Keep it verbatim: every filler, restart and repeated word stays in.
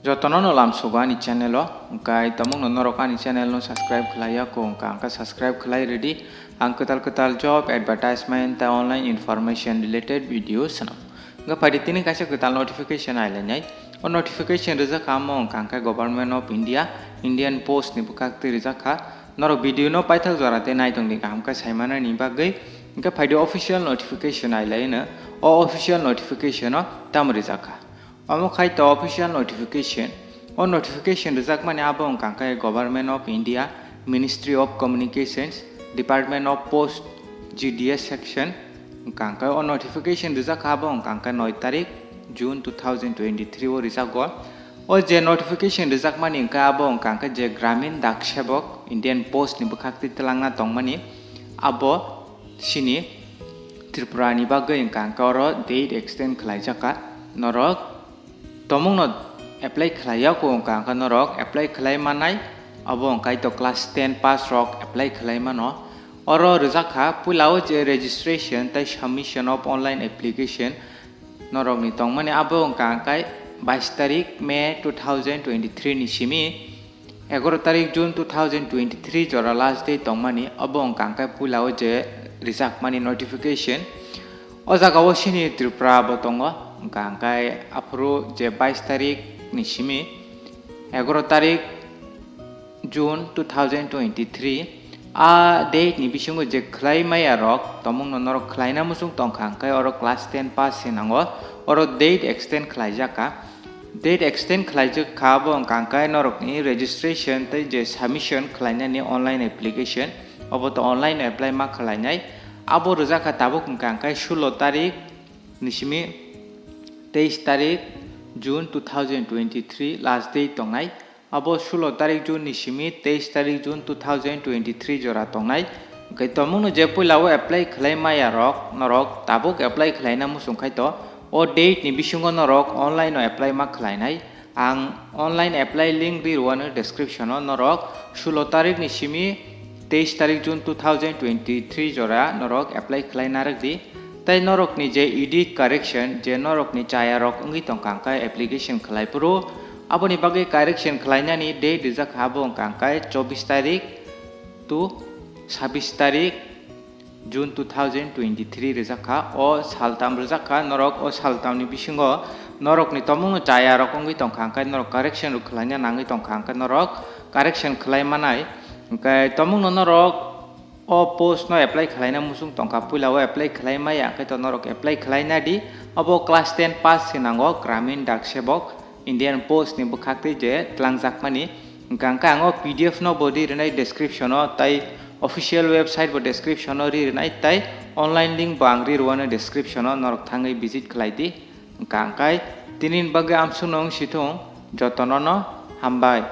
Jotono no lamsogo ani channel o, hwnkhe tamungno norok ani channel no subscribe khlai ya kho, hwnkha hwnkhe subscribe khlai rwdi. Ang kwtal kwtal job advertisement tei online information related video swnam. Hwnkhe phaidi tini kaisa kwtal notification ailainai. O notification rijak kha omo hwnkha hwnkhe Government of India, Indian Post ni bwkhak twi rijak kha. Norok video no paithak jora tei naitongdi kaham khe saimanani bagwi. Hwnkhe phaidi official notification ailaino. O official notification o tamo rijak kha? Omo khai to official notification. O notification rijakmani abo wngkha khe Government of India, Ministry of Communications, Department of Post, G D S section. Wngkha khe o notification rijak kha abo wngkha khe noi tarik June two thousand twenty-three o rijago. O je notification rijakmani wngkha abo wngkha khe je Gramin Dak Sebok Indian Post ni bwkhak twi twlangna tongmani abo sini Tripura ni bagwi wngkha khe oro date extend khlaijakha. Norok tomungno apply khlai ya kho wngkha khe norok apply khlai manai, abo wngkha to class ten pass rok apply khlai mano. Oro rijak kha puila o je registration tei submission of online application norokni tongmani abo wngkha khe bais tarik May two thousand twenty-three ni simi. Egaroh tarik June two thousand twenty-three jora last date tongmani, obo wngkha khe puila o je rijakmani notification. O jaga o sini Tripura bo tongo, wngkha khe aphuru je bais tarik ni simi egaroh tarik June two thousand twenty-three a date ni bisingo je khlai maya rok tomungno norok khlaina muchung tongkha, hwnkhe oro class ten pass se nango, oro date extend khlaijak kha. Date extend khlaijak kha, abo wngkha khe norokni registration tei je submission khlainani online application, obo to online apply ma khlainai. Abo rijak kha tabuk wngkha khe sulo tarik ni simi teis tarik June two thousand twenty-three last date tongnai. Abo sulo tarik June ni simi teis tarik June two thousand twenty-three jora tongnai. Hwnkhe tomungno je puila o apply khlai maya rok, norok tabuk apply khlaina muchung khai to, o date ni bisingo norok online o apply ma khlainai. Ang online apply link ri rwano description o, norok sulo tarik ni simi teis tarik June two thousand twenty-three jora norok apply khlai narwk di. Tei norokni je edit correction je norokni chaya rok wngwi tongkha hwnkhe application khlai phuru, aboni bagwi correction khlainani date rijak kha abo wngkha hwnkhe chobbish tarik to sabbish tarik June two thousand twenty-three rijak kha. O saltam rijak kha, norok o saltamni bisingo norokni tomungno chaya rok wngwi tongkha, hwnkhe norok correction rok khlaina nangwi tongkha, hwnkhe norok correction khlai manai. Hwnkhe tomungno norok o post no apply khlaina muchung tongkha, puila o apply khlai maya, hwnkhe to norok apply khlai nadi. Obo class ten pass se nango, Gramin Dak Sebok. Indian Post ni bwkhak twi je twlangjakmani. Hwnkha hwnkhe ang o P D F no bo ri rwnai description o, tei official website bo description o ri rwnai, tei online link bo ang ri rwano description o, norok thangwi visit khlai di. Hwnkha hwnkhe tini ni bagwi amsukno wng si thung, jotono no hambai.